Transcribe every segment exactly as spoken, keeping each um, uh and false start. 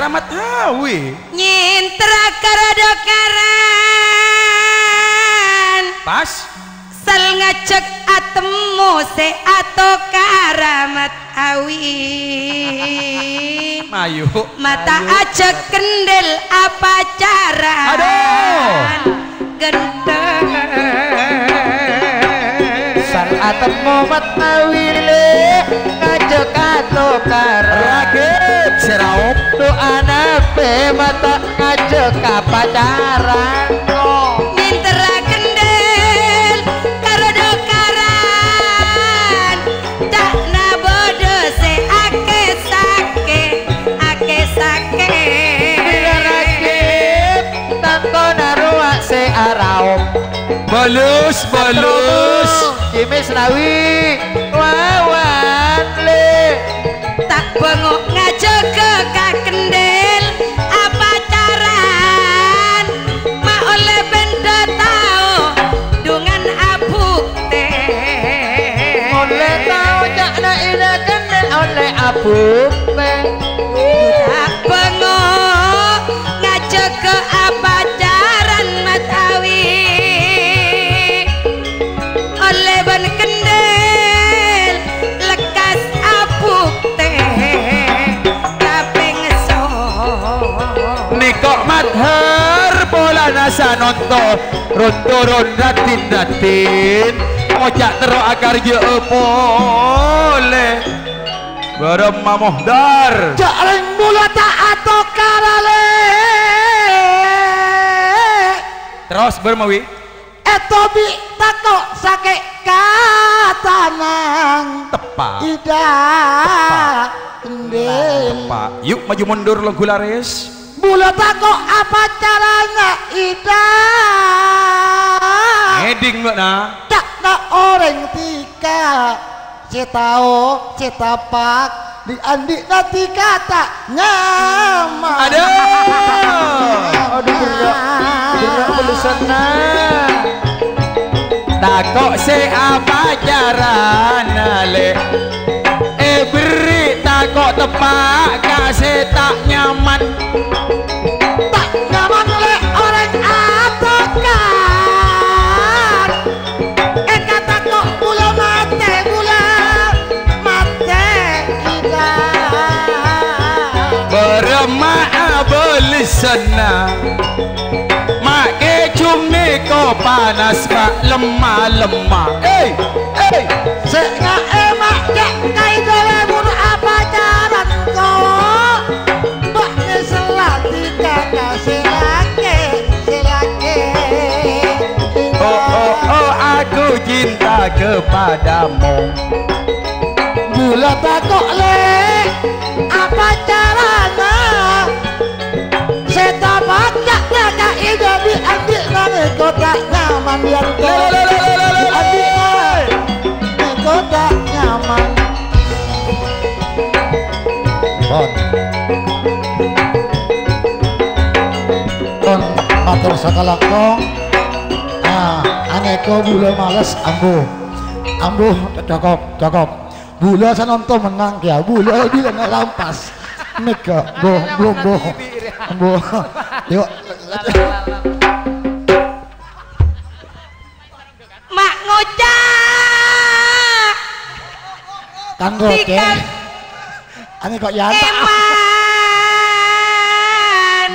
Amat Hawi. Nyentara karo dhâkaran. Pas. Sal ngajhâk atemmo sè atokara Mat Hawi. Mayu. Mata Ayu. Ajhâk kendel apacaran. Aduh. Gendeng. Sal atemmo Mat Hawi lè, ngajhâk atokara. Ragit sè raop. Du'ana pè mata ngajhâk apacaran. Nyentara kendel karo dhâkaran. Ca'na bâdâ sè akè-sakè, akè-sakè. Bilâ ragit, tangkona rowa sè araop. Balus, balus. Cimis Nawi, Wawan lè. Ta' bângo ngajhâghâ ka kendel apacaran, ma' ollè bhendhâ tao dhungan abhuktè. Ollè tao ca'na ina kendel ollè abhuktè. Ta' bângo ngajhâghâ apacaran Mat Hawi. Ollè bân kendel lekkas abhuktè kapèng so. Nèko madhâr polana sanonto ron-toron raddhin-raddhin ngoca' terro akarjâ'â polè. Bârâmma mohdhâr. Jhâ' rèng bulâ ta' atokara lè. Terros bârâmma wi. Ètobi' tako' sakè' katanang. Teppa'. Ida. Teppa'. Endel. Teppa'. Yu, maju mundur longghu larès. Bulâ tako' apacarana Ida. Ngèdhing, bâ'na. Ca'na orèng dhika. Sè tao, sè tapak, dhi'-andhi'na dhika ta' nyaman. Aduh. Aduh, berrâ', berrâ' bâlessanna. Tako' sè apacarana, lè'. Èberri' tako' teppa' ka sè ta' nyaman. Ta' nyaman, lè', orèng atokar. Èkatako' bulâ matè, bulâ matè Ida. Bârâmma abâlessanna. Ma' kèjhung nèko panas, ma' lemma-lemma. Hey, hey. Sè nga'è ma' cè' kaèdolè mon apacaran ko'. Bâ'na sè lakè ka sè lakè, sè lakè. Oh, oh, oh, aku cinta kepadamu. Bulâ tako' lè', apacarana. Sè tapak ca'na ka Ida dhi'-andhi'na nèko ta' nyaman, yanto. Dhi'-andhi'na nèko ta' nyaman. Pon. Pon mator sakalangkong. Ah, anèko bulâ males, ambu. Ambu, cokop, cokop. Bulâ sanonto mennang kèya, bulâ bilâna lampas. Mèga, bo, bo, bo. Bo. Yuk. Ma' ngoca'. Kanggo, Ceng. Ane kok ya, Pak? Eman.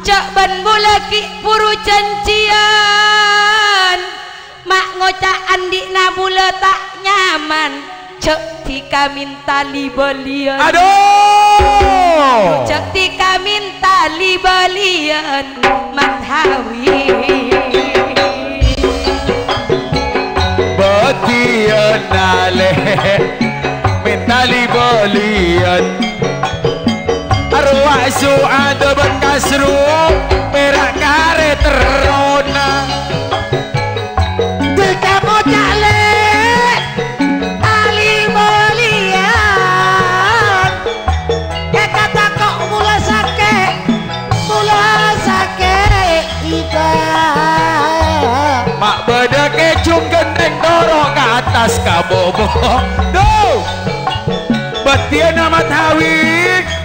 Jhâ' bân bulâ ghi' buru janjiyân. Ma' ngoca' andi'na bulâ ta' nyaman. Jhâ' dhika mènta li-bâliyân. Aduh! Jhâ' dhika mènta li-bâliyân, Mat Hawi. Bâdiyân alè mènta li-bâliyân. Arowa su adâ bân kasru pèra' karè terrona. Dhika ngoca' lè ali-bâliyân. Èkatako' bulâ sakè', bulâ sakè' ida. Ma' bâdâ kèjhung ghentèng toro' ka attas ka bobo. Duh! Bâdiyân Mat Hawi.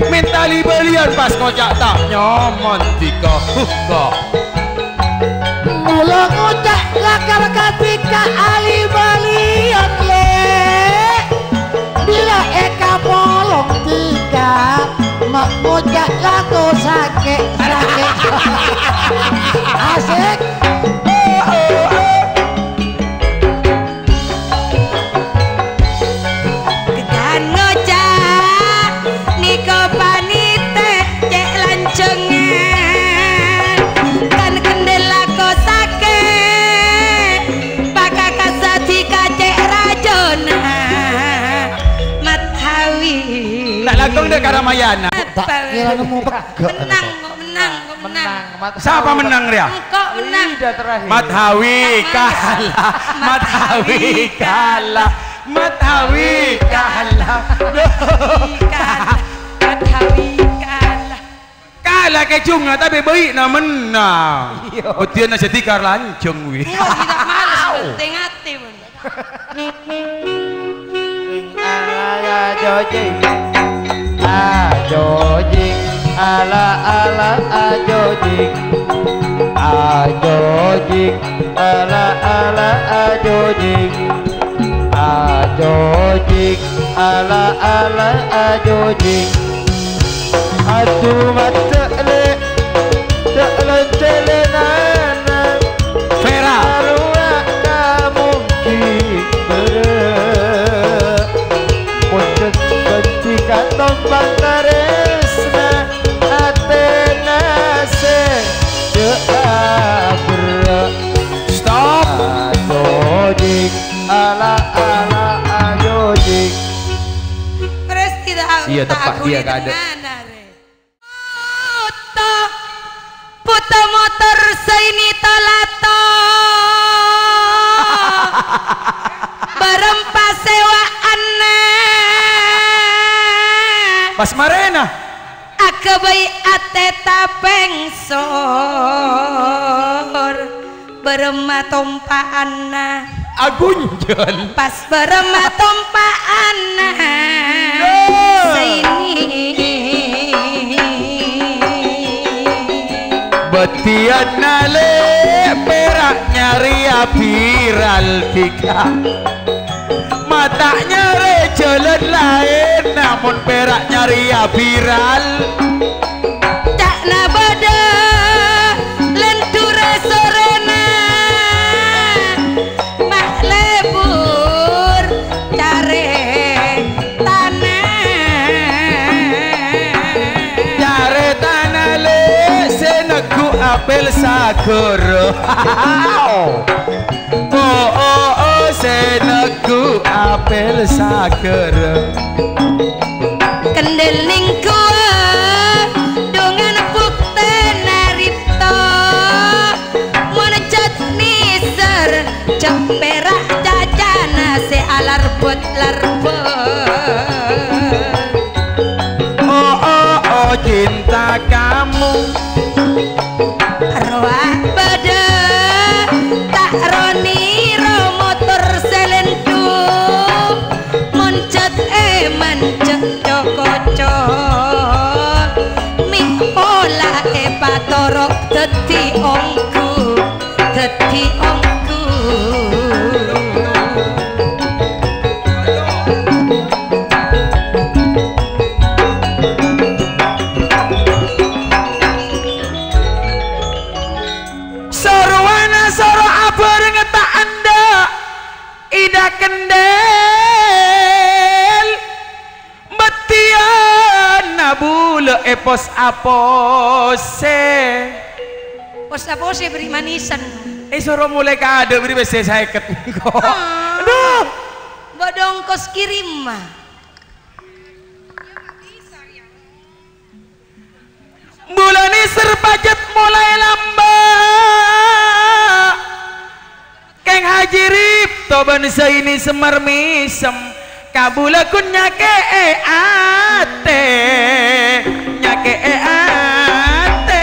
Mènta li-bâliyân pas ngoca' ta' nyoman dhika. Huh, kok. Mula ngoca' lakar kadhika ali-bâliyân, Lè'. Bilâ èkapolong dhika, ma' ngoca' lako sakè', sakè'. Asik. Ghâgghân ngoca' nèko panitè cè' lanjhângan, kan kendel lako sakè', pakakassa dhika cè' rajâna. Mat Hawi. Ta' langkong dâ' Karamayana. Ta' kèra nemmo pegghâ'. Mennang, kok mennang, kok mennang. Mennang, Mat Sapa Hawi. Mennang, rèya? Engko' mennang. Ida terakhir. Mat Hawi kalah. Mat Hawi kalah. Mat Hawi kalah. Mat Hawi kalah. Mat Hawi kalah. Kalah kèjungnga, tapè bâi'na mennang. Iyâ. Bâddhiyânna jadi kar lanjhâng, wi. Iya, tidak males, penting hati, pun. Ala, ala, ajo jing. Ajo jing. Ala, ala, ajo jing. Ajo jing. Ala, ala, ajo jing. Ajo jing. Ala, ala, ajo jing. Adu maddhâ' lè', dâ' lonjhâlânan. Vera. Arowa kamu ghiberrâ'. Pojhut bhâdhi katompang tarèsna, atèna sè dâ' aberrâ'. Stop. Ajo jing, ala, ala, ajo jing. Terus tidak Iya, tak tepak dia, agung kadang. Dengan are. Puto, puto motor saini talato. Bareng pasewaanna. Pas marèna. Aghâbây atè tapengsor. Bârâmma tompa'anna. Agunjhâl. Pas bârâmma tompa'anna. Duh. Saini. Bâddhiyânna lè' pèra' nyarèya viral dhika. Ma' ta' nyarè jhâlân laèn, namong pèra' nyarèya viral. Ca'na bâdâ lendhurrâ sorèna, ma' lebur carètana. Carètana lè' sè neggu' apèl sagârâ. Oh, oh, oh, sè neggu' apèl sagârâ. Kendel nèngguwâ dhungan buktèna ripto. Mon jhât nèser, jhâ' pèra' cacana sè alarbhut-larbhut. Oh, oh, oh, cinta kamu. Rowa bâdâ ta' ronèro motor sè lendhu, mon jhât èmanjhâ co-koco, mè' pola èpatoro' dhâddhi ongghu, dhâddhi ongghu. Sorowana soro abhârengnga ta' endâ', Ida Kendel, bâttiyânna bulâ è pos-aposè. Pos-aposè bâri' manisan. Eh, soro molaè kaadâ' bâri' pèssè saèket. Ah. Aduh. Bâdâ ongkos kirimma. Bulâ nèser pajhât molaè lambâ'. Kèng Haji Ripto bân Zaini semmar mèsem. Kabulâ ghun nyakè'è atè, nyakè'è atè.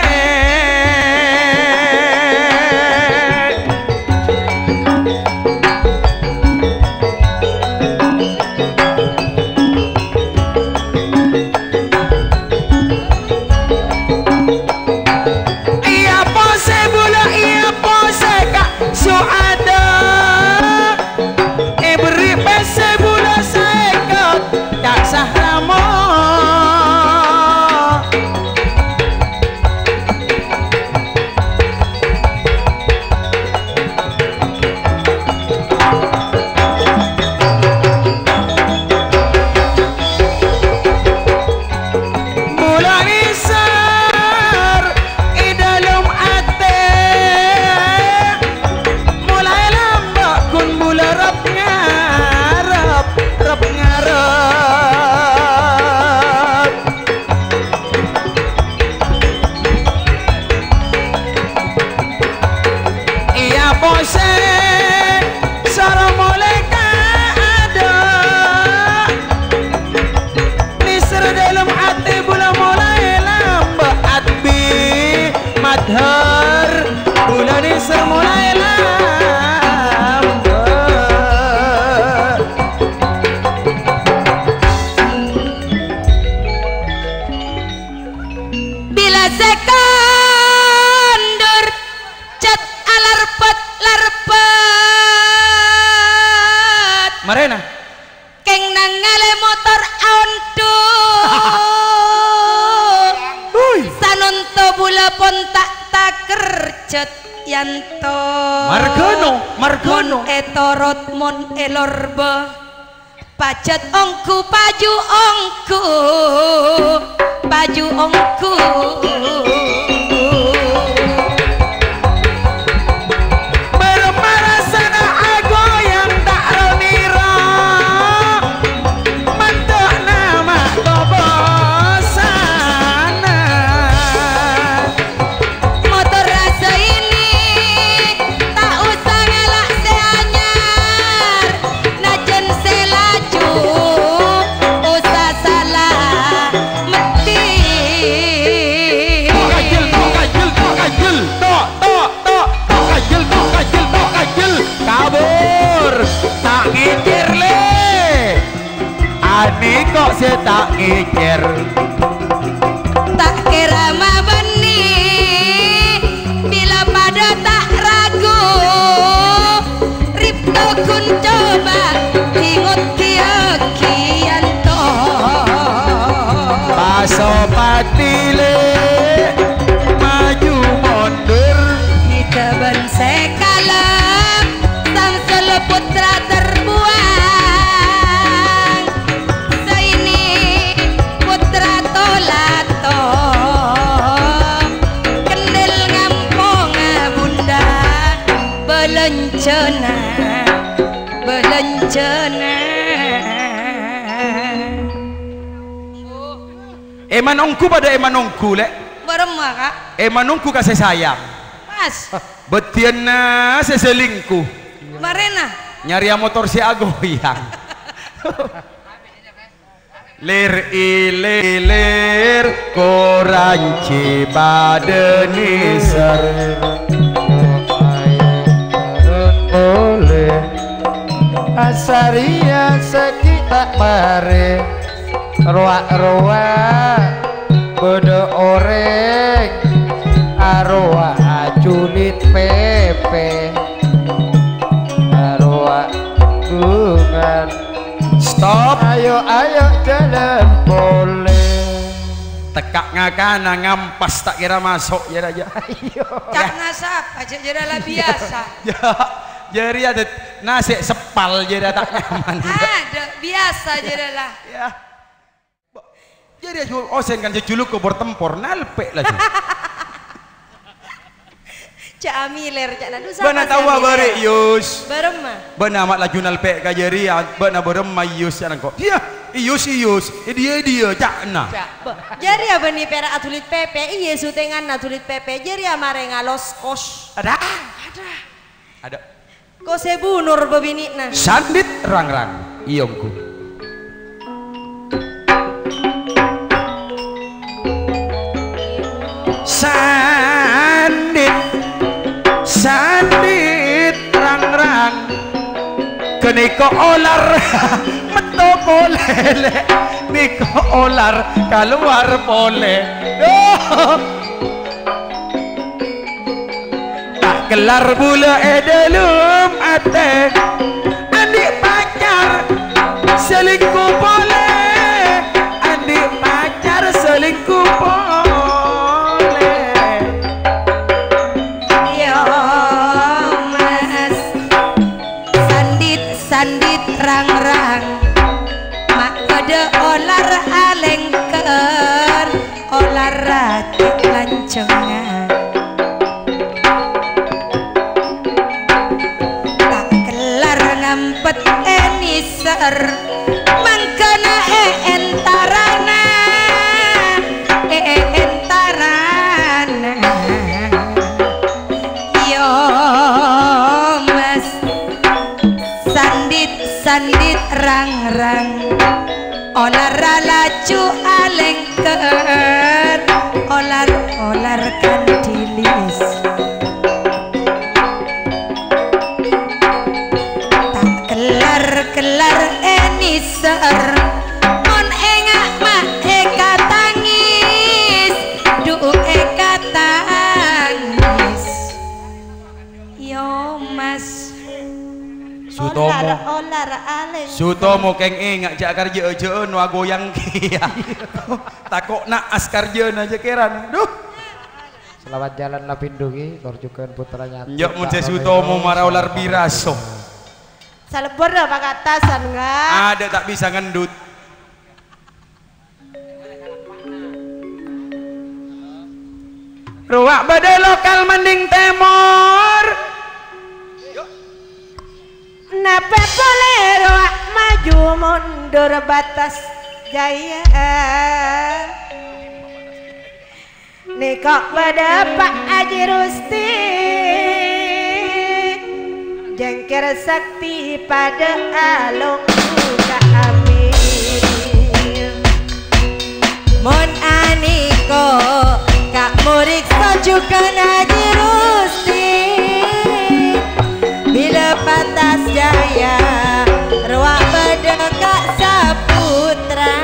Mosè soro molaè ka adâ'. Nèser dâlem atè bulâ molaè lambâ'. Atbi madhâr bulâ nèser molaè lambâ'. Bilâ sè kondur cèt alarpet-larpet. Marèna. Kèng nangalè motor aondhu'. Hui. Sanonto bulâ pon ta' taker cèt yanto. Marghâno, marghâno. Mon ètorot, mon èlorbâ. Pajhât ongghu, paju ongghu, paju ongghu. Bârâmma rassana agoyang ta' ro-nèro, mandâ'na ma' tobâsana. Motor rassa ini ta' osa ngala' sè anyar, najjhân sè laju osa sala meddhi. Tok kajel, tok kajel, tok kajel, tok, tok, tok, tok kajel, tok kajel, tok kajel. Kabur, ta' ngècèr, lè. Anèko sè ta' ngècèr. Ta' kèra mabânnè, bilâ padâ ta' ragu. Ripto ghun coba, èngot-èngghi yanto. Pasopati, lè, maju mondur. Nèka bân sè kalem, Samsul Putra terbuang. Saini Putra Tolato, kendel ngamponga bunda, bâlânjhâna, bâlânjhâna. È manongghu padâ è manongghu, Lè'. Bârâmma, Ka'? È manongghu ka sè sayang. Pas. Bâdhiyânna sè selingkuh. Marèna. Nyarèya motor sè agoyang. Lir-ilir korang jhi padâ nèser. Polè asarèya sakè' ta' marè. Rowa-rowa bâdâ orèng arowa ajulit pèpè. Arowa bungan. Stop. Ayo, ayo, jhâlân polè. Tekka' ngakana ngampas ta' kèra maso', yâ, Rajâ. Ayo. Ca'na sapa, jâ-, jârèya la biyasa. Jâ-, jârèya dât-, nasè' seppal, jârèya ta' nyaman. Adâ', biyasa jârèya la. Yâ. Jârèya ju-, osèng kan jhâjhuluk kobor tempor, nalpè' laju. Jhâ' amilèr, ca'na, "Duh, sapa Bâ'na sè taowa amilèr?" Bârè', Yus. Bârâmma? Bâ'na ma' laju nalpè' ka jârèya, bâ'na bârâmma, Yus, ca'na engko'. Iyâ, Yus, Yus. È diyâ, è diyâ, ca'na. Bâ-, jârèya bânnè pèra' adulit pèpè, iyâ, sutenganna adulit pèpè, jârèya marè ngalos kos. Adâ'. Adâ'. Adâ'. Kosè bunur bâbinè'na. Sandit rangrang, iyâ, ongghu. Sandit, sandit rangrang. Ghânèka olar metto polè, Lè'. Nèka olar kalowar polè. Duh. Ta' kellar bulâ è dâlem atè. Andi' pacar selingkuh polè. Andi' pacar selingkuh polè. Yo, Mas. Sandit-sandit rang-rang, ma' kodhu olar alèngker, olar rajâ lanjhângan. Ta' kellar ngampet è nèser, mangkana è entarana, è entarana. Yo. Rang-rang, olar laju alèngker, olar-olar kandhilis. Ta' kellar-kellar ènèser, mon ènga' ma' èkatangis, dhu èkatangis. Yo, Mas. Sutomo. Olar, olar, alèng. Sutomo kèng ènga' jhâ' karjâ'â jhâ'ân wa goyang kèya. Tako' na'as karjâna jhâ' kèran. Duh. Selamat jalan la pindhu ghi, tor jhughân putranya. Enjâ' mon sè Sutomo mara olar biraso. Salebur dâ' pakatasan, nga'. Adâ' ta' bisa ngendut. Rowa' bâdâ lokal manding tèmor. Napè polè rowa' maju mondur Batas Jaya. Nèko bâdâ Pa' Aji Rusti, jengker sakti padâ alongghu ka Amir. Mon anèko ka' morèk sojughân Aji Rusti, bilâ Batas Jaya rowa' bâdâ ka' Saputra.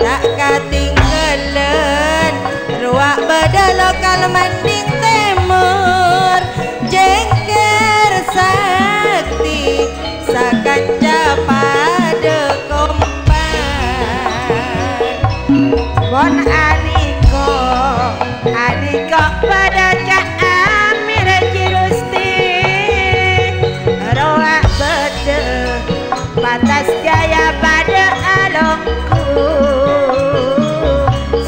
Ta' katinggalan, rowa' bâdâ lokal manding tèmor, jengker sakti, sakanca padâ kompak. Mon anèko, anèko padâ ca' Amir Jirusti, rowa' bâdâ Batas Jaya padâ alongghu,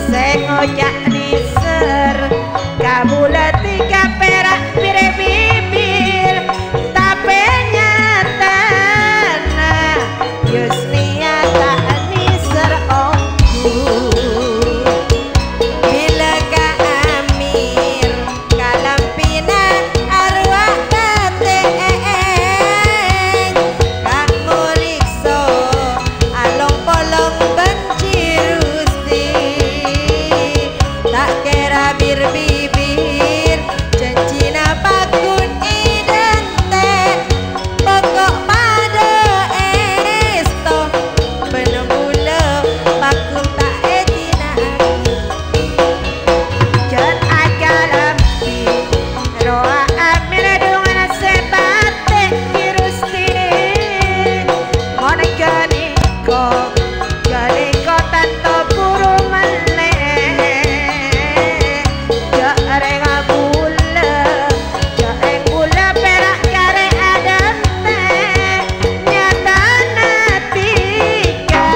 sè ngoca' nèser, kabulâ dhika pèra' bhir-bibir, tapè nyatana Yusnia ta' nèser ongghu. Bilâ ka Amir, kalampina arowa' katè'èng, ka' morèkso along-polong bân Jirusti. Ta' kèra bhir-bibir, jhânjhina paggun è dântè', poko' padâ èsto, bân bulâ paggun ta' èdina'aghi. Jhân acalampi, rowa' Amir dhungan sè patè' Jirusti. Mon ghânèka, ghânèka tanto buru mellè. Jhâ' rèng bulâ, jhâ' rèng bulâ pèra' karè adântè'. Nyatana dhika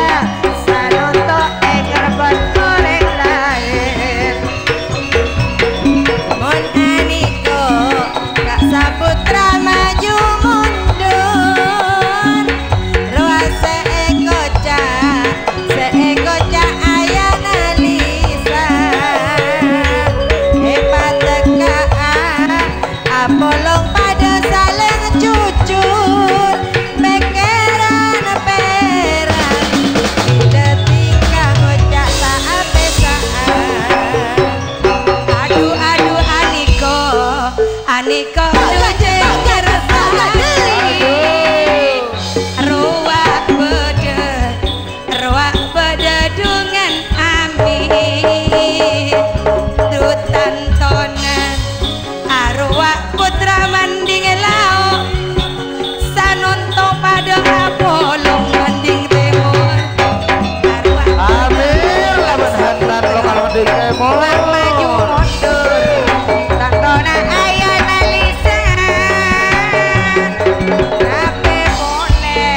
sanonto' èngerbhât orèng laèn. Mon anèko ka' Saputra maju mundur, rowa' sè èkoca', sè èkoca' ayana lisan. Èpatekka'a apolong padâ salèng jujur, pèkkèran pèra', bilâ dhika ngoca' ta' apèsa'an. Adu, adu, anèko, anèko, jhujhur kersa. Rowa' bâdâ, rowa' bâdâ dhungan Amir. Dhu tantona, arowa' putra manding lao'. Sanonto' padâ apolong manding tèmor. Arowa' Amir, laban hantar lokal manding tèmor. Maju mundur. Tantona ayana lisan. Tapè polè.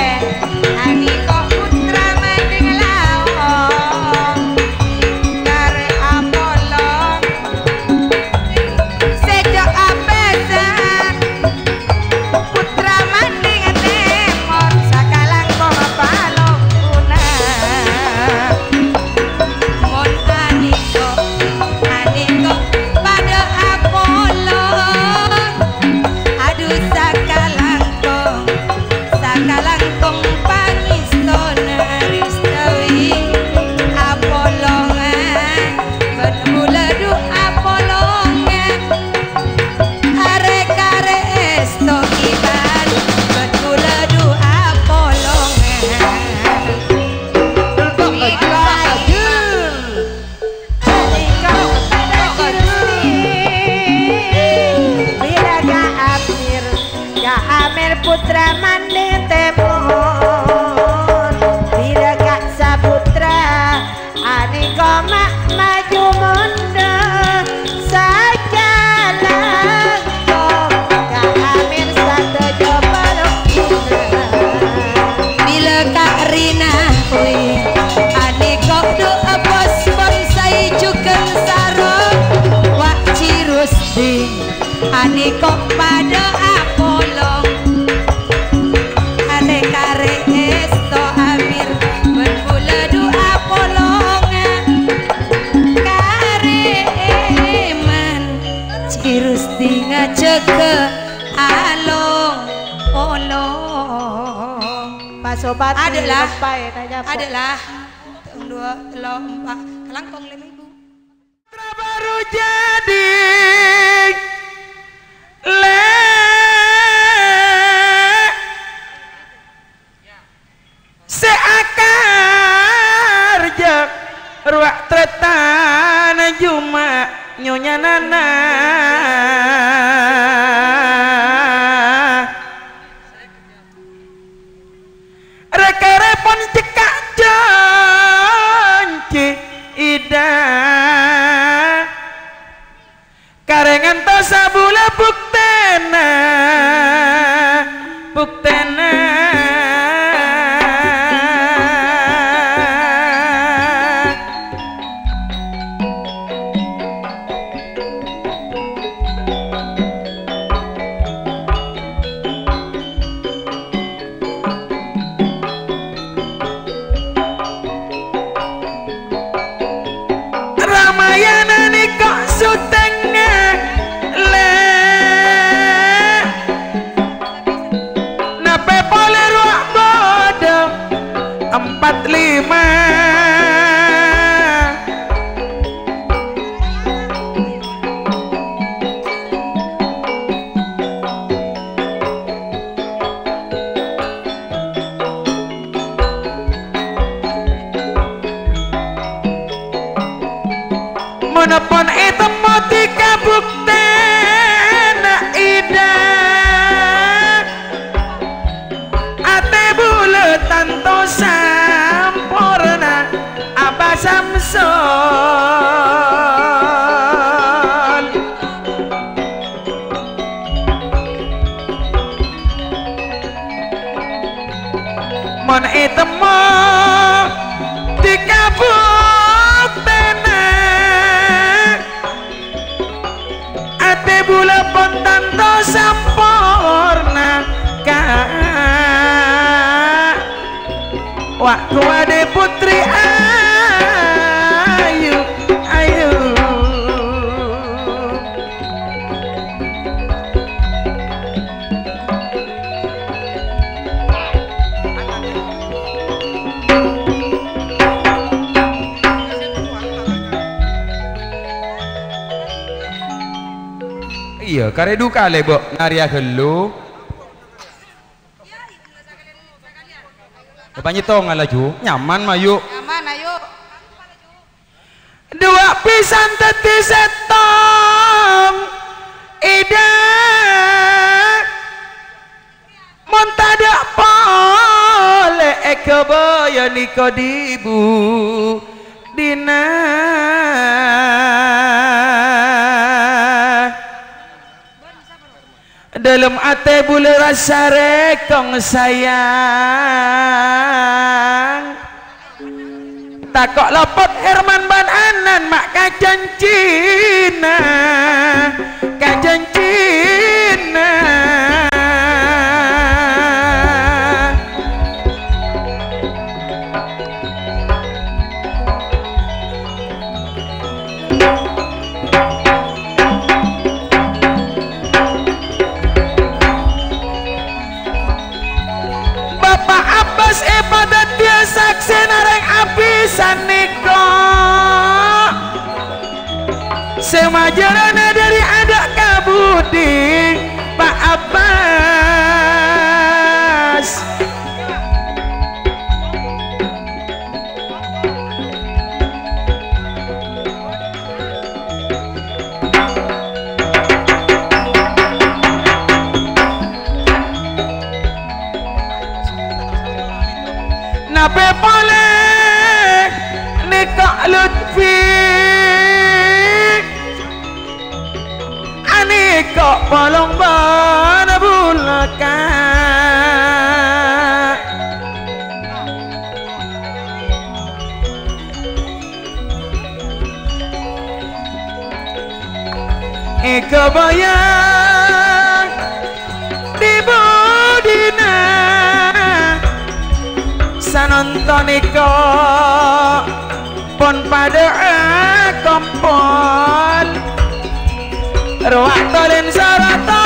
Anèko putra manding lao'. Karè apolong. Sè jhâ' apèsa. Putra mani temon, bilâ ka' saputra, anèko ma' maju mondhâ, sakalangkong ka Amir sadhâjâ palebuna. Bilâ ka' Rina, oi, anèko du'a bos bonsai jhughân sarong, wa' Cirusding. Anèko padâ apolong. Arè-karè èsto Amir, bân bulâ du'a polonga. Karèman, Cirusding ajâgâ along-polong. Pak Sobat, Adè lah. Lompa ya, nanya, Bu. Adè lah. Sèttong, duwâ', tello', empa'. Kalangkong lèma èbu. Putra baru jadi, lè', sè akarjâ rowa trètan jhumâ' nyonyanana. Rè-karè pon cekka' janji Ida. Karè ngantos sabulâ buktèna, buktèna. Ramayana nèko syuting, lè'. Napè polè rowa bâdâ empat lima. Mon pon ètemmo dhika buktèna Ida, atè bulâ tanto samporna, Aba Samsul. Mon ètemmo dhika buktèna, atè bulâ pon tanto samporna, Ka'. Wa' kowadè putri ayu, ayu. Iyâ, karè du kalè, Bo', narèya ghâllu. Èpanyèttonga laju, nyaman, mayu. Nyaman, ayo. Duwâ' pisan dhâddhi sèttong, Ida. Mon tadâ' polè èghâbâyâ nèko dhibu' dinah. Dâlem atè bulâ rassa rèkong sayang. Tako' lopot Herman bân Anan ma' kajhânjhina, kajhânjhina. Bapa' Abbas èpadhâddhiyâ saksèna rèng abhisan nèko. Sè majârâna dâri adâ' ka budi, Pa' Abbas. Tapè polè nèka Lutfi, anèka polong bân bulâ ka. Èkabâjâng è budina sanonton èko pon padâ akompol. Rowa tolèn sarata.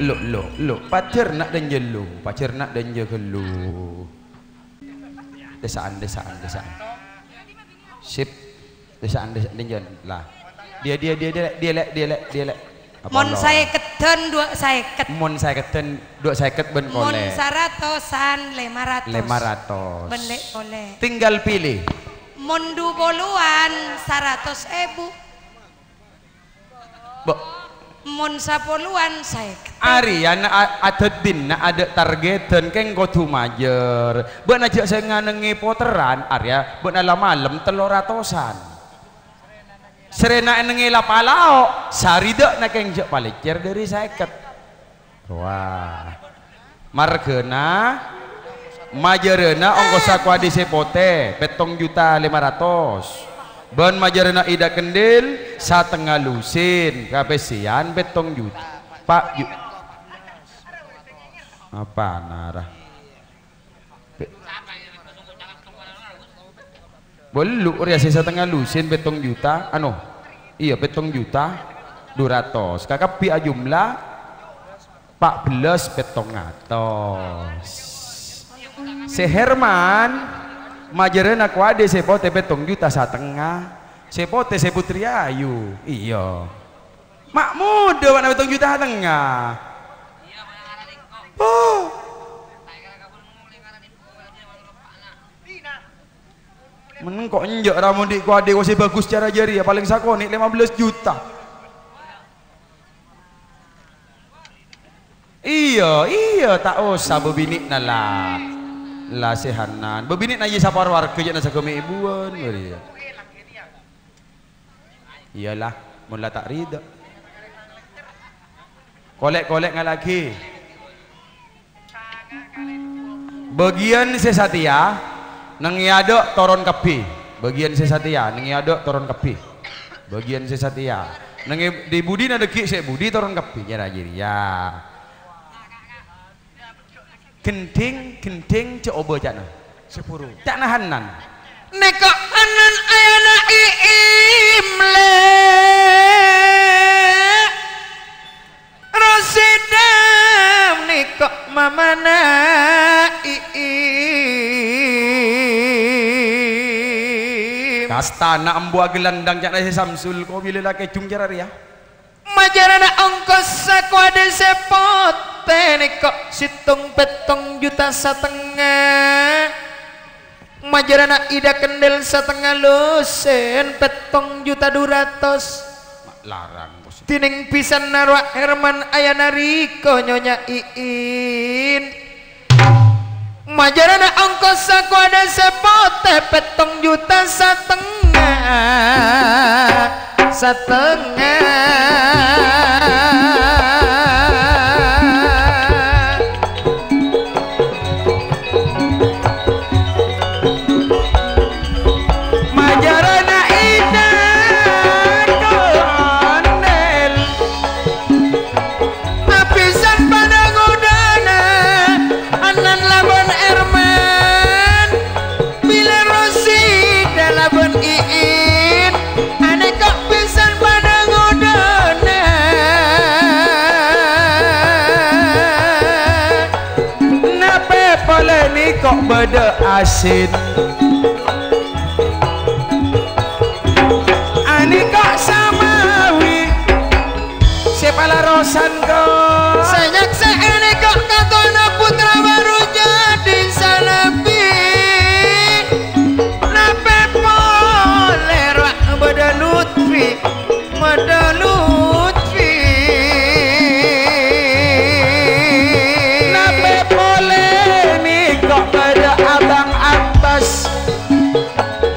Lo, lo, lo, pajhâr na' dânjâ lo, pajhâr na' dânjâ ghâllu. Dhisa'an, dhisa'an, dhisa'an. Sip. Dhisa'an, dhisa'an, dhinjân. Lah. Dia, dia, dia, dia, dia, lè', dia, lè', dia, lè'. Apa Mon lo? Saèkedhân, dua saèket. Mon saèkedhân, dua saèket bân Mon kolè'. Saratosan, lèma ratos. Lèma ratos. Bân lè' kolè'. Tinggal pilih. Mon du polowan, saratos èbu. Bo. Mon sapolowan, saèket. Arèya na' a-, adhâddhina adâ' targèdhân kèng kodhu majâr. Bâ'na jhâ' sè nganengngè poterran, arèya bâ'na la malem tello ratosan. Sèrèna ènengngè la palao', saridâ'na kèng jhâ' palècèr dâri saèket. Wah. Marghâna, majârâna ongkossa kowadhi sè potè, pèttong juta lèma ratos. Bân majârâna Ida Kendil, satengnga lusin, kapèssèyan pèttong juta. Pa' ju-, apana ra? Bâllu' rèya sè satengnga lusin pèttong juta, ano, iyâ, pèttong juta du ratos. Kakabbhi ajumla pa' bellâs pèttong atos. Sè Herman, majârâna kowadhi sè potè pèttong juta satengnga. Sè potè sè Putri Ayu. Iyâ. Ma' modâ bâ'na pèttong juta satengnga. Oh. Menneng ko' enjâ' ra mon dhi' kowadhi ko' sè bhâghus cara jârèya, palèng sakonè' lèma bellâs juta. Iyâ, iyâ, ta' osa bâbinè'na la, la sèhanan. Bâbinè'na jiyâ saparo warga jhâ' na sagâmè' èbuwân, bâriyâ. Iyalah, mon la ta' ridha. Kolè'-kolè' ngala'aghi. Bâgiyân sè satèya, neng è adâ' toron kabbhi. Bâgiyân sè satèya, neng è adâ' toron kabbhi. Bâgiyân sè satèya, neng è, è budina dhâggi' sè budi toron kabbhi, nyara jârèya. Gendhing, gendhing, jhâ' obâ ca'na. Sè buru. Ca'na Hanan. Nèka Hanan ayana Iim, Lè'. Rosida nèka mamana Iim. Kastana embu agelandang ca'na sè Samsul, ko' bilâ la kèjhung cara rèya. Majârâna ongkos sakowadhi sè potè nèka sèttong pèttong juta satengnga. Majârâna Ida Kendel satengnga losen pèttong juta du ratos. Ma' larang, Bos. Dhinèng bhisanna rowa Herman ayana rèko Nyonya Iin. Majârâna ongkos sakowadhi sè potè pèttong juta satengnga. Satengnga. Majârâna Ida Kondel. Abhisan padâ ngodâna, Hanan labân Herman, bilâ Rosida labân Iin, anèka abhisan padâ ngodâna. Napè polè nèko bâdâ asin? Anèka samawi sè palarosan, ko'.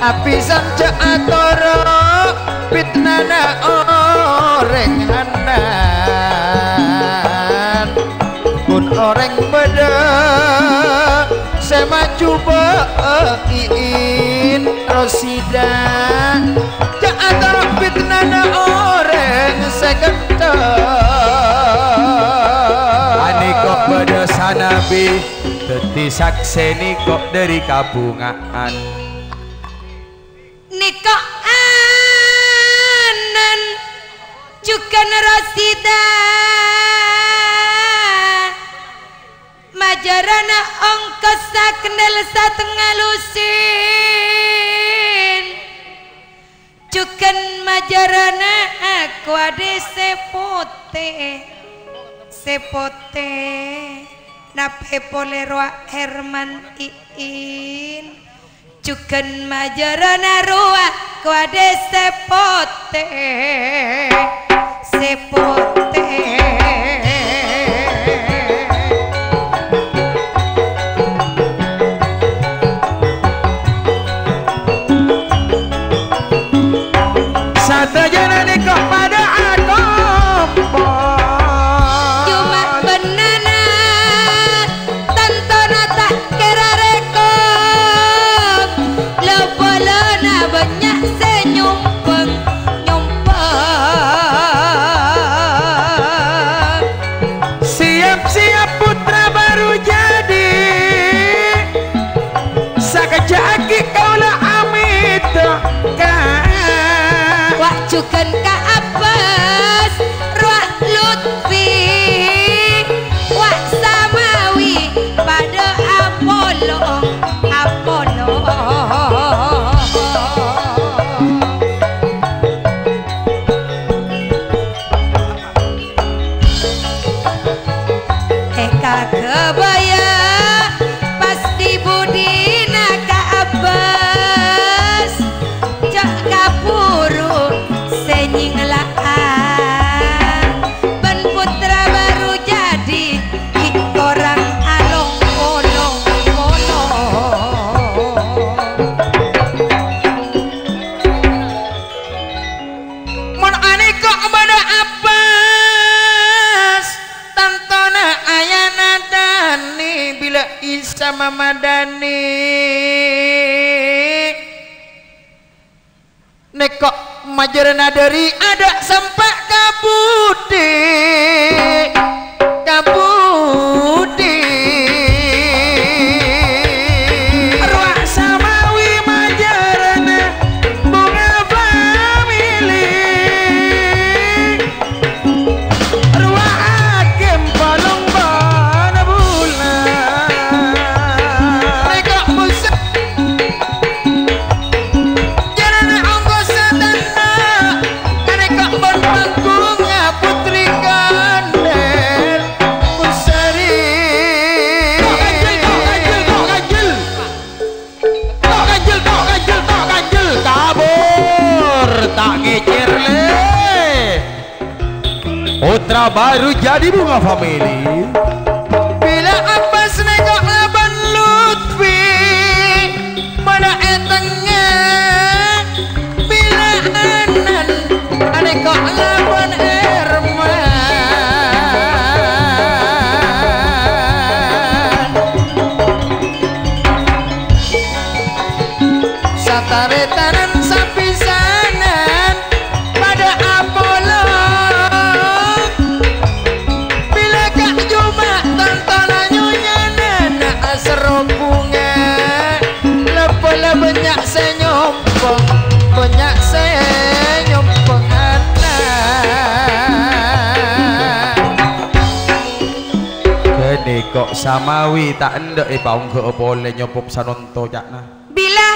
Apisan jhâ' atoro' pitnana orèng hanan. Mon orèng bâdâ sè majubâ' Iin Rosida, jhâ' atoro' pitnana orèng sè kènthèk. Anèko bâdâ sanabi dhâddhi saksèna ko' dâri kabhunga'an. Nèko anan jhughân Rosida, majârâna ongkos sakendel satengnga lusin. Jhughân majârâna akowadhi sè potè, sè potè, napè polè rowa Herman Iin. Jhughân majârâna rowa kowadhi sè potè, sè potè. Sadhâjâna nèko padâ akompo'. Coma bennana tantona ta' kèra rèkop, la-polana bânnya' sè nyompèng-nyompèng. Siap-siap, putra baru jadi. Sakejjhâ' aghi' kaulâ amèdhâ ka. Wa' jhughân ka Abbas, rowa Lutfi, wa' Samawi padâ apolong-apolong. È kaghâbâyâ pas dhi-budhina ka Abbas, jhâ' kabhuru sè nyèngla'a bân pottra bhâru jadi ghi' korang along-polong-polong. Mon anèko bâdâ Abbas, tantona ayana Dani, bilâ Isa Mama Dani. Nèko majârâna dâri adâ' sampè' ka budi. Ka budi. Rowa Samawi majârâna Bunga Family. Rowa Hakim polong bân bulâ. Rèko' busa. Jârâna ongghu sadhâjâna, ghânèka bân panggungnga Putri Kandel Pusari. Tok Ganjil, Tok Ganjil, Tok Ganjil. Tok Ganjil, Tok Ganjil, Tok Ganjil. Kabur, ta' ngècèr, lè. Pottra bhâru jadi Bunga Family. Bilâ Abbas nèko' labân Lutfi, bâdâ è tengnga. Bilâ Anan, anèko' labân Erman. Sataretanan sapisanan padâ apolong. Bilâ ka' Juma' tantona nyonyana aserro bhunga. La-pola bânnya' sè nyompong, bânnya' sè nyompong ana'. Ghânèko' Samawi ta' endâ' èpaongghâ'â polè nyopop sanonto ca'na. Bilâ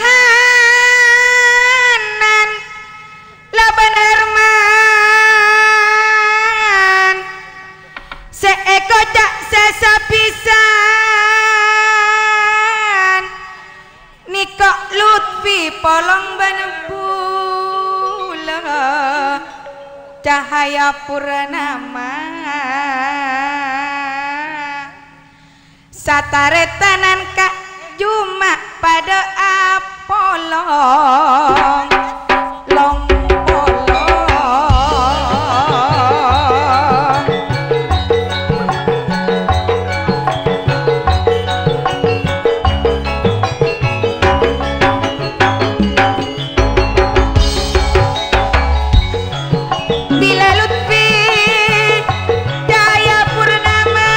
Anan labân Herman sè èkoca' sè sapisan, nèko' Lutfi polong bân bulâ Cahaya Purnama. Sataretanan ka' Juma' padâ apolong. Long, long polong. Bila Lutfi Cahaya Purnama,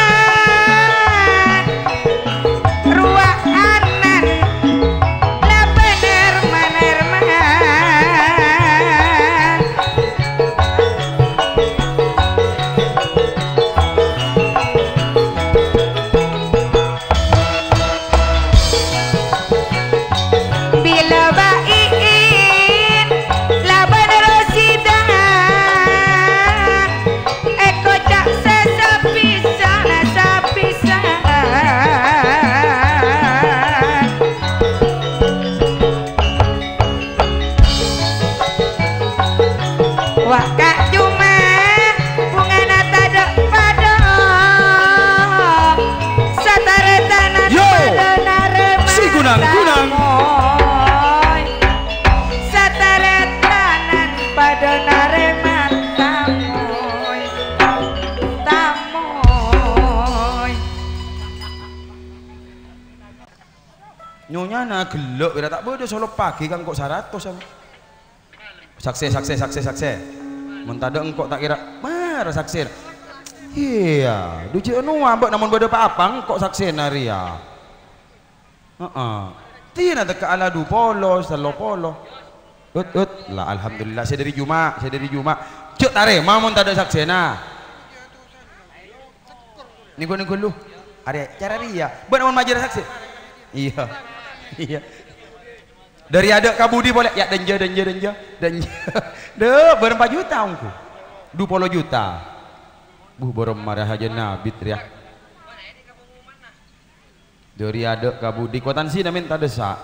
rowa anan labân rèma-rèma. Bilâ Ba'i'in labân Rosida èkoca' sè sapisan-sapisan. Wa' ka' coma bhungana tadâ' padâ, sataretanan Yo! padâ narèma Si gunang-gunang. tamoy. Sataretanan padâ narèma tamoy. Tamoy. Nyonyana ghellâ', wèra ta' bâdâ solo pagi ka engko' saratos, apa? Saksè, saksè, saksè, saksè. Mon tadâ' engko' ta' kèra, mara saksè. Iyâ, dhu jhâ' anu, abâ' namon bâdâ pa-apa engko' saksèna rèya. Heeh. Dina tekka' la dhu polo, tello polo. Ut, ut. La, alhamdulillah, sè dâri Juma', sè dâri Juma'. Jhâ' tarèma mon tadâ' saksèna. Nèko, nèko lu. Arèya, cara rèya. Bâ'na mon majâr saksè. Iyâ. Iyâ. Dâri adâ' ka budi polè, ya, dânjâ, dânjâ, dânjâ, dânjâ. Dhu, bârâmpa juta ongghu? Dhu polo juta. Buh, bârâmma rèya hajâna abit rèya. Dâri adâ' ka budi, kwitansi na mènta dâ' sa'.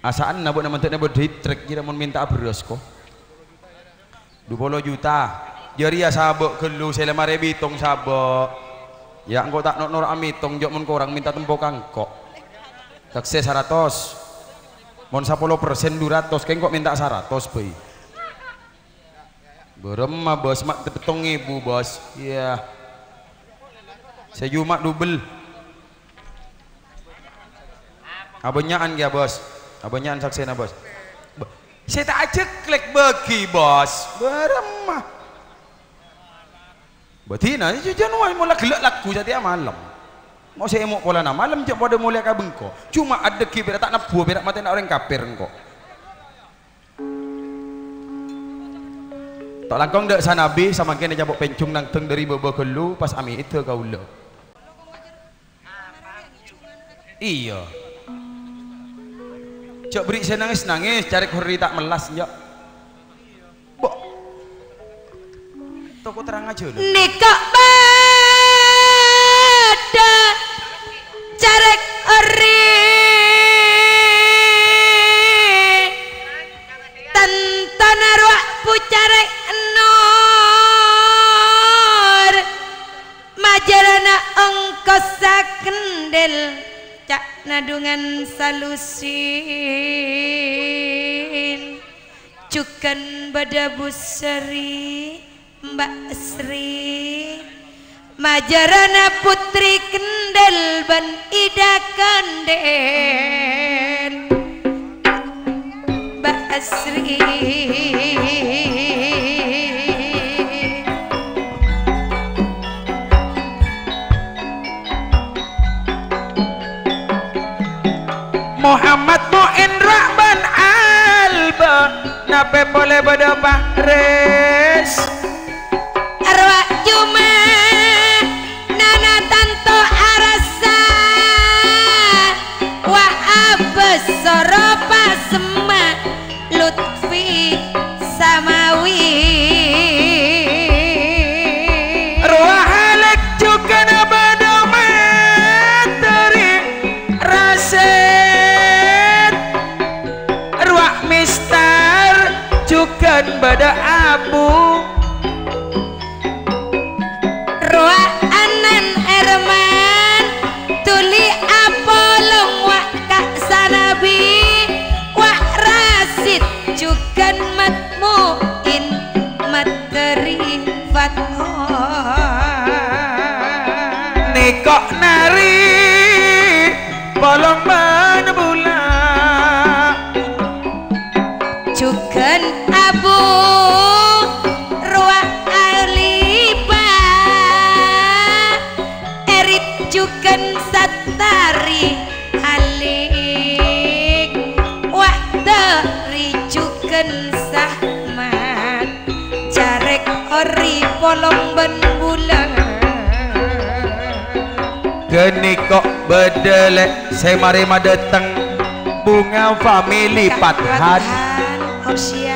Asa'anna bâ'na mandâ'na bâdâ trèk jârèya mon mènta'a bherrâs, ko. Dhu polo juta. Jârèya sabâ' ghâllu sè lèma rèbu ètong sabâ'. Ya, engko' ta' no'-noro'a mètong, jhâ' mon korang mènta tempo ka engko'. Saksè saratos. Mon sapolo persen dhu ratos, kèng engko' mènta saratos bhâi. Bârâmma, Bos? Ma' pettong èbu, Bos. Iyâ. Sè Juma' dubel. Abânnya'an kèya, Bos. Abânnya'an saksèna, Bos. Bâ-, sè ta' ajhâklèk bâgi, Bos. Bârâmma. Bâdina, jhâ-, jhâ' nuwâ mola ghellâ' lagghu satèya malem. Mo' sè èmo' polana malem jhâ' padâ molèya ka bengko. Juma' adhâggi' pèra' ta' nebbhu pèra' matèna orèng kafir engko'. Ta' langkong dâ' sanabi samangkèn ècapo' pènjhung nangdhâng dâri bâbâ ghâllu pas amè'èdhâ kaulâ. Iyâ. Jhâ' bherri' sè nangès-nangès, carè horri ta' mellas, enjâ'. Bo-, toko terang aja, lho. Nèka bâdâ carèk orèng tantona rowa pucarèk enor. Majârâna ongkosa kendel, ca'na dhungan salusin. Jhughân bâdâ Bu Sri, Mbak Sri. Majârâna Putri Kendel bân Ida Kandel. Mbak Sri. Muhammad Mu'in Ra'ban Alba, napè polè bâdâ Paris. Arwah Juma' nana tanto arassa, wa' abâssoro pasemma' Lutfi Samawi. Rowa Halek jhughân bâdâ Materi Rasyid. Rowa Mistar jhughân bâdâ Abu. Rowa Anan Herman, dhuli apolong wa' ka sanabi. In materi fatho. Nèko' nari polong bân bulâ. Jhughân abu rowa alipa. Erit jhughân satari. Alik, wa'da ri jhughân sahmat, carèk ori polong bân bulâ. Ghânèko bâdâ lè' sè marè madâteng, Bunga Family Fathan. Fathan, Hosya.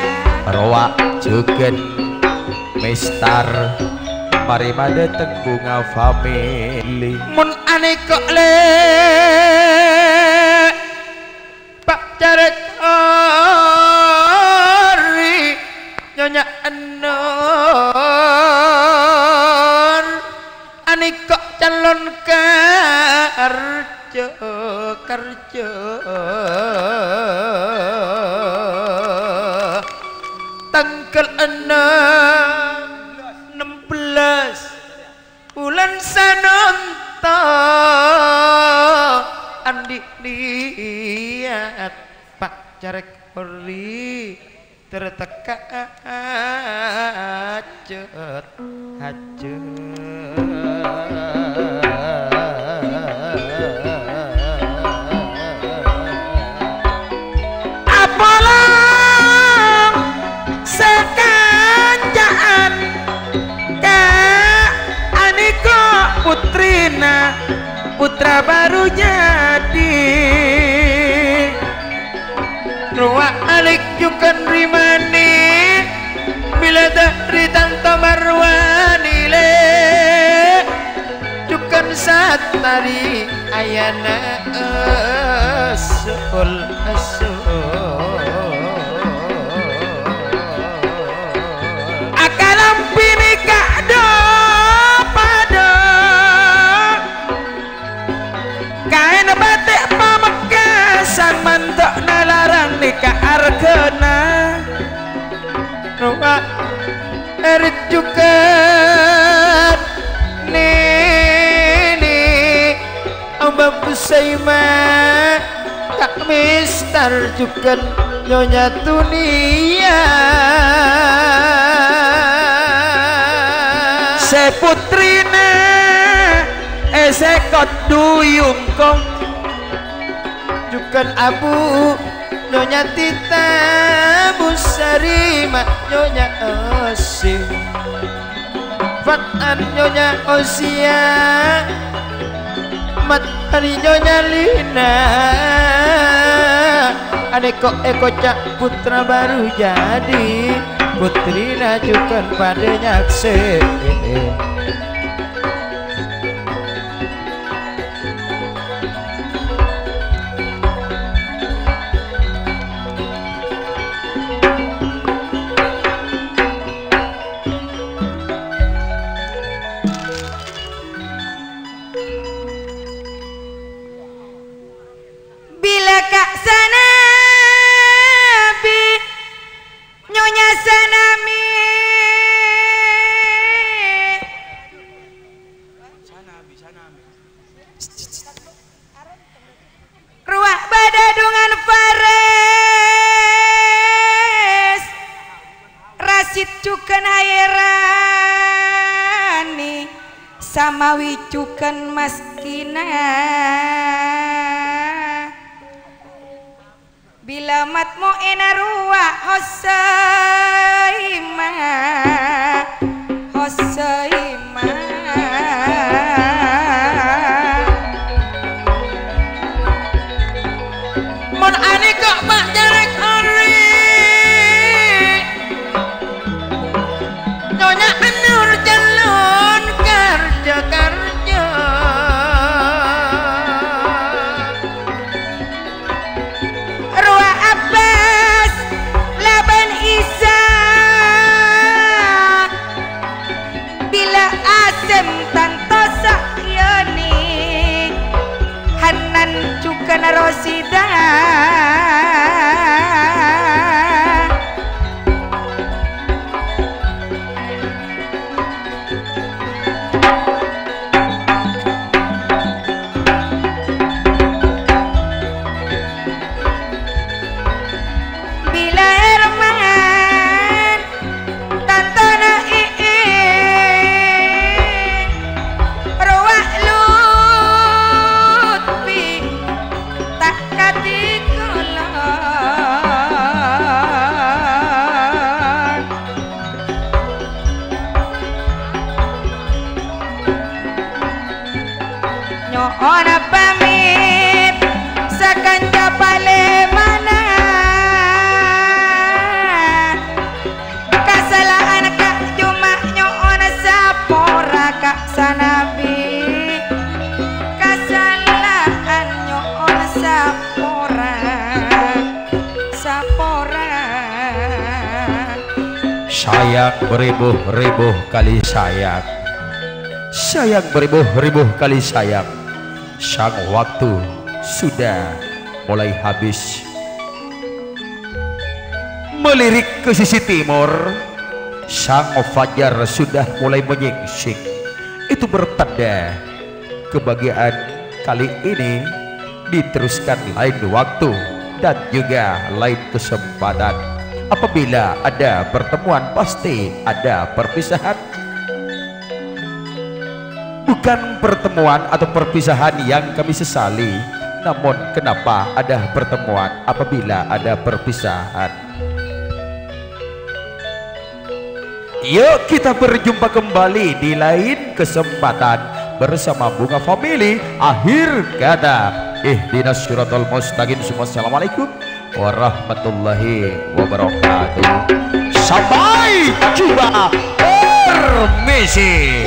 Rowa jhughân Mistar, marè madâteng Bunga Family. Mon anèko' lè' pa' carèk ori Nyonya Enor, anèko' calon karja, karja. Tangghâl ennem, ennem bellâs. Bulân Sanonto, andi' niyat, pa' carèk ori, terteka hajat, hajat. Apolong sakanca'an, Ka', anèko' puttrina, putra baru jadi. Rowa alik jhughân rimani, bilâ ta' ri tanto marwani lè'. Jhughân satari ayana esul-esul. Akalambi mèka dâ-padâ. Kaèn batè' Pamekasan manto'na larang nèka arghâna. Rowa erit jhughân nènè' Abah Busaima, Ka' Mistar jhughân Nyonya Tunia. Sè puttrina èsèkot duyung kong. Jhughân abu Nyonya Tita Busari, ma' Nyonya Osi. Fathan Nyonya Osia, matari Nyonya Lina. Anèko' èkoca' putra baru jadi, puttrina jhughân padâ nyaksè. Bilâ ka' sanambi, Nyonya Sanami. Rowa bâdâ dhungan Faris, Rasid jhughân Hairani, samawi jhughân Maskina. Bilâ matmo'èna rowa Hosaima, Hosaima. Mon anèko' ma' nyarèk ori, Nyonya Anur calon karja-karja. Rowa Abbas labân Sayang beribu-ribu kali sayang. Sayang beribu-ribu kali sayang. Sang waktu sudah mulai habis. Melirik ke sisi timur, sang fajar sudah mulai menyingsing. Itu bertanda kebahagiaan kali ini diteruskan lain waktu dan juga lain kesempatan. Apabila ada pertemuan, pasti ada perpisahan. Bukan pertemuan atau perpisahan yang kami sesali, namun kenapa ada pertemuan apabila ada perpisahan? Yuk kita berjumpa kembali di lain kesempatan bersama Bunga Family. Akhir kata, ihdinas siratal mustaqim. Semua assalamualaikum warahmatullahi wabarakatuh. Sampai jumpa. Permisi.